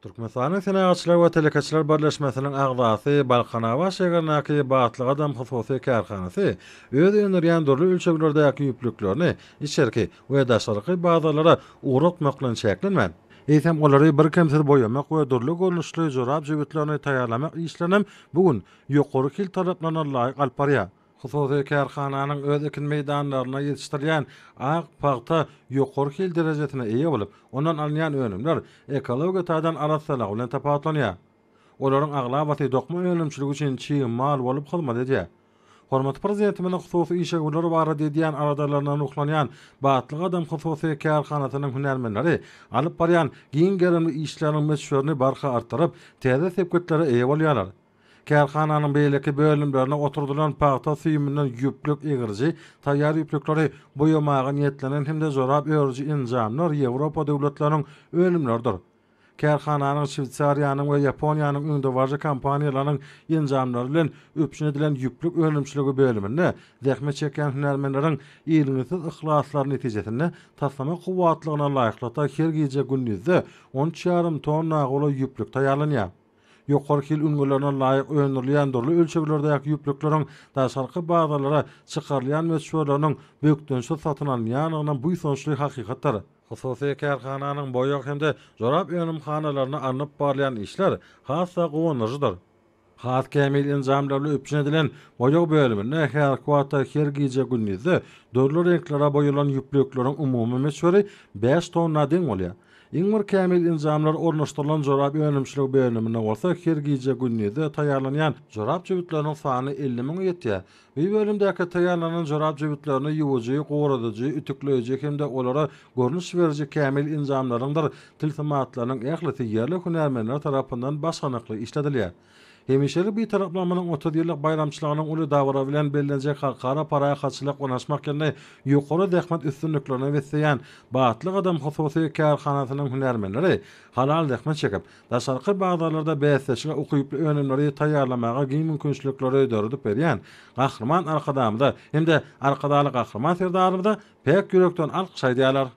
Türkmenistanyň Senagatçylar we telekeçiler birleşmesiniň agzasy Balkanabat şägerindäki Batly gadam hususy kärhanasy öz öndürýän dürli ölçeglerdäki ýüplüklerini içerki we daşarky bazarlara ugratmak bilen çäklenmän, eýsem olary birkemsiz boýamak we dürli görnüşli jorap jübütlerini taýýarlamak işlerinem bu gün ýokary hil talaplaryna laýyk alyp barýar. Hususy kärhananyň öz ekin meýdanlarynda ýetişdirilýän ak pagta ýokary hil derejesine eýe bolup, ondan alynýan önümler ekologiýa taýdan arassalygy bilen tapawutlanýar. Olaryň aglabasy dokma önümçiligi üçin çig mal bolup hyzmat edýär. Hormatly Prezidentimiziň hususy işewürler barada edýän aladalaryndan ruhlanýan Batly gadam hususy kärhanasynyň hünärmenleri alyp barýan giň gerimli işleriniň möçberini barha artdyryp, täze sepgitlere eýe bolýarlar. Kärhananyň beýleki bölümlerine oturdylan pagta süýüminden ýüplük egriji, taýýar ýüplükleri boýamaga niýetlenen hem-de jorap örüji enjamlar Ýewropa döwletleriniň önümleridir. Kärhananyň Şweýsariýanyň we Ýaponiýanyň öňdebaryjy kompaniýalarynyň enjamlary bilen üpjün edilen ýüplük önümçiligi bölüminde zähmet çekýän hünärmenleriň irginsiz yhlaslary netijesinde taslama kuwwatlygyna laýyklykda her gije-gündizde on üç ýarym tonna golaý ýüplük taýýarlanýar. Ýokary hil ülňülerine laýyk öndürilýän dürli ölçeglerdäki ýüplükleriň daşarky bazarlara çykarylýan möçberleriniň bökdençsiz satyn alynýandygyna buýsançly hakykatdyr. Hususy kärhananyň boýag hem-de jorap önümhanalarynda alnyp barylýan işler has-da guwandyryjydyr. Has kämil enjamlar bilen üpjün edilen boýag bölüminde häzirki wagtda her gije-gündizde dürli reňklere boýalan ýüplükleriň umumy möçberi bäş tonna deň bolýar. Iň bir kämil enjamlar ornaşdyrylan jorap önümçiligi bölüminde bolsa her gije-gündizde taýýarlanýan jorap jübütleriniň sany 50 müňe ýetýär. Bu bölümdäki taýýarlanan jorap jübütlerini ýuwujy, guradyjy, ütükleýji hem-de olara görnüş beriji kämil enjamlaryňdyr tilsimatlarynyň ählisi ýerli hünärmenler tarapyndan başarnykly işledilýär. Hemişelik Bitaraplygymyzyň 30 ýyllyk baýramçylygynyň uly dabara bilen bellenjek Halkara parahatçylyk ynaşmak ýylyny ýokary zähmet üstünliklerine besleýän Batly gadam hususy kärhanasynyň hünärmenleri halal zähmet çekip, daşarky bazarlarda bäsdeşlige ukyply önümleri taýýarlamaga giň mümkinçilikleri döredip berýän Gahryman Arkadagymyza hem-de Arkadagly Gahryman Serdarymyza päk ýürekden alkyş aýdýarlar.